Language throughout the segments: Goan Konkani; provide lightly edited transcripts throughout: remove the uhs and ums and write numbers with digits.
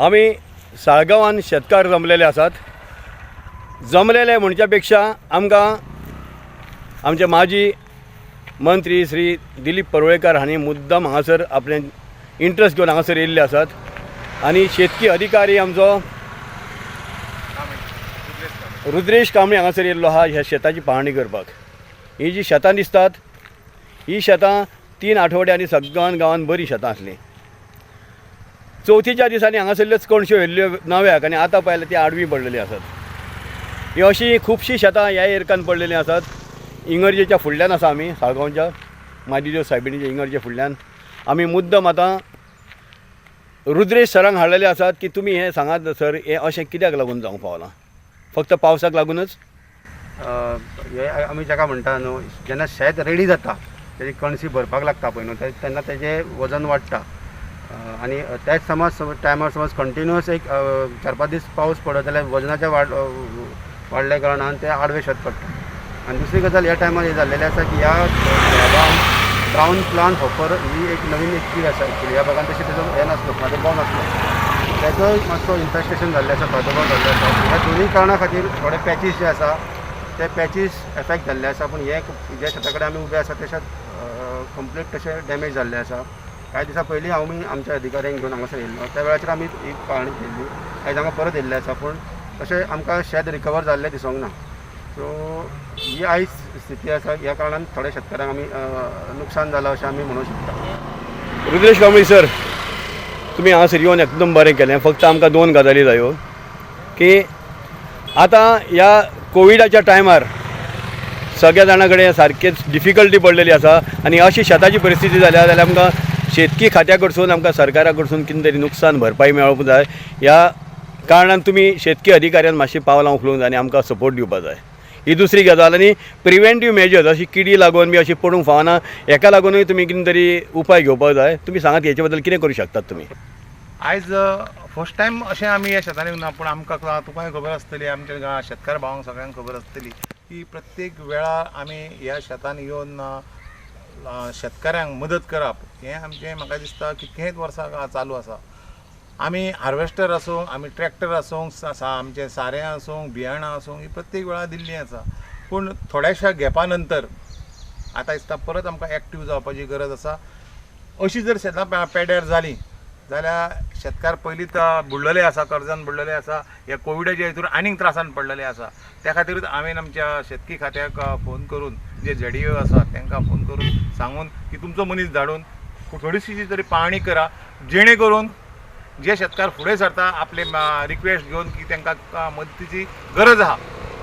आमी साळगांवान शेतकार जमलेले आसात. जमलेले म्हणच्या पेक्षा आमकां आमचे माजी मंत्री श्री दिलीप परुळेकर हांणी मुद्दम हांगासर आपलें इंट्रस्ट घेवन हांगासर येयल्ले आसात आनी शेतकी अधिकारी आमचो रुद्रेश कांबळी हांगासर येयल्लो आहा ह्या शेताची पाहणी करपाक. ही जी शेतां दिसतात ही शेतां 3 आठवड्यांनी सगळ्यान गांवान बरीं शेतां आसलीं. चवथीच्या दिसांनी हांगासरल्योच कणश्यो व्हेल्ल्यो नव्याक आनी आतां पळयल्यार ती आडवी पडलेली आसात. ही अशीं खुबशीं शेतां ह्या एरकान पडलेलीं आसात. इंगर्जेच्या फुडल्यान आसा आमी, साळगांवच्या मादिदेव सायबिणीच्या इंगर्जे फुडल्यान आमी मुद्दम आतां रुद्रेश सरांक हाडलेले आसात की तुमी हें सांगात सर, हें अशें कित्याक लागून जावंक पावलां? फक्त पावसाक लागूनच? हे आमी जाका म्हणटा न्हू, जेन्ना शेत रेडी जाता तेजी कणसी भरपाक लागता पळय न्हू, तेन्ना तेजें वजन वाडटा आनी त्याच समज टायमार समज कंटिन्युअस एक 4-5 दीस पावस पडत जाल्यार वजनाच्या वाडल्या कारणान तें आडवें शेत पडटा. आनी दुसरी गजाल ह्या टायमार हें जाल्लेलें आसा की ह्या भागान ब्रावन प्लांट हॉपर ही एक नवीन एक कीड आसा. एक्चुली ह्या भागान तशें तेजो हें नासलो, प्रादुर्भाव नासलो, तेजोय मातसो इन्फेस्टेशन जाल्लें आसा, प्रादुर्भाव जाल्लो आसा. ह्या दोनूय कारणा खातीर थोडे पॅचीस जे आसा ते पॅचीस एफेक्ट जाल्ले आसा. पूण हे जे शेता कडेन आमी उबे आसा ते शेत कंप्लीट तशें डॅमेज जाल्लें आसा. कांय दिसां पयलीं हांव आमच्या अधिकाऱ्यांक घेवन हांगासर येयल्लो, त्या वेळाचेर आमी एक पाहणी केल्ली. आयज हांगा परत येयल्ले आसा, पूण तशें आमकां शेत रिकवर जाल्लें दिसोंक ना. सो ही आयज स्थिती आसा. ह्या कारणान थोड्या शेतकारांक आमी नुकसान जालां अशें आमी म्हणूंक शकता. रुद्रेश कांबळी सर, तुमी हांगासर येवन एकदम बरें केलें. फक्त आमकां 2 गजाली जायो की आतां ह्या कोविडाच्या टायमार सगळ्या जाणां कडेन सारकेच डिफिकल्टी पडलेली आसा आनी अशी शेताची परिस्थिती जाल्या जाल्यार आमकां शेतकी खात्या कडसून, आमकां सरकारा कडसून कितें तरी नुकसान भरपाई मेळोवंक जाय. ह्या कारणान तुमी शेतकी अधिकाऱ्यान मातशी पावलां उखलूंक जाय आनी आमकां सपोर्ट दिवपा जाय. ही दुसरी गजाल. आनी प्रिवेंटीव मेजर्स, अशी किडी लागून बी अशी पडूंक फावना, हेका लागूनय तुमी कितें तरी उपाय घेवपाक जाय. तुमी सांगात हेचे बद्दल कितें करूं शकतात तुमी? आयज फर्स्ट टायम अशें आमी ह्या शेतांनी ना, पूण आमकां तुकाय खबर आसतली, आमच्या शेतकार भावांक सगळ्यांक खबर आसतली की प्रत्येक वेळार आमी ह्या शेतान येवन शेतकाऱ्यांक मदत करप हें आमचें म्हाका दिसता कितकेंच वर्सां चालू आसा. आमी हार्वेस्टर आसूं, आमी ट्रॅक्टर आसूं, आमचें सारें आसूं, बियाणां आसूं, ही प्रत्येक वेळार दिल्लीं आसा. पूण थोड्याशा गॅपा नंतर आतां दिसता परत आमकां एक्टीव जावपाची गरज आसा. अशी जर शेतां पेड्यार जालीं जाल्यार शेतकार पयलींच बुडलेले आसा, कर्जान बुडलेले आसा, ह्या कोविडाच्या हितून आनीक त्रासान पडलेले आसा. त्या खातीरूच हांवें आमच्या शेतकी खात्याक फोन करून, जे ZDO आसा तांकां फोन करून सांगून की तुमचो मनीस धाडून थोडीशी तरी पाहणी करा, जेणे करून जे शेतकार फुडें सरता आपले रिक्वेस्ट घेवन की तांकां मदतीची गरज आहा,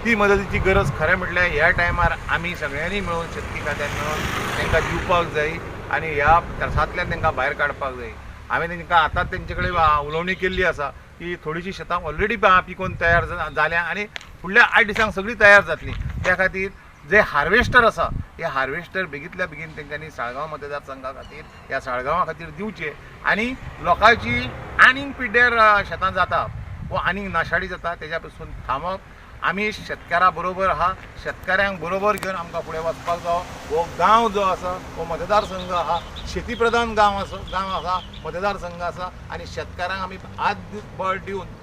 ती मदतीची गरज खरें म्हटल्यार ह्या टायमार आमी सगळ्यांनी मेळून शेतकी खात्यान मेळून तांकां दिवपाक जाय आनी ह्या त्रासांतल्यान तांकां भायर काडपाक जाय. हांवें तांकां आतांच तेंचे कडेन उलोवणी केल्ली आसा की थोडीशीं शेतां ऑलरेडी पिकोवन तयार जाल्या आनी फुडल्या 8 दिसांक सगळीं तयार जातलीं. त्या खातीर जे हार्वेस्टर आसा हे हार्वेस्टर बेगींतल्या बेगीन तेंच्यांनी साळगांव मतदारसंघा खातीर, ह्या साळगांवा खातीर दिवचे आनी लोकांची आनीक पिड्ड्यार शेतां जाता वो आनीक नाशाडी जाता तेज्या पसून थांबप. आमी शेतकारा बरोबर आहा, शेतकाऱ्यांक बरोबर घेवन आमकां फुडें वचपाक जावो. हो गांव जो आसा हो मतदारसंघ आहा, शेती प्रधान गांव आसा, मतदारसंघ आसा आनी शेतकारांक आमी हात बळ दिवन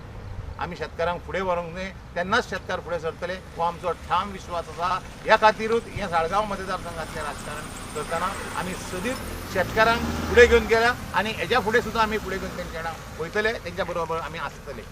आमी शेतकारांक फुडें व्हरूंक जाय, तेन्नाच शेतकार फुडें सरतले हो आमचो ठाम विश्वास आसा. ह्या खातीरूच हें साळगांव मतदारसंघांतलें राजकारण करतना आमी सदींच शेतकारांक फुडें घेवन गेल्या आनी हेज्या फुडें सुद्दां आमी फुडें घेवन तेंच्या वयतले, तेंच्या बरोबर आमी आसतले.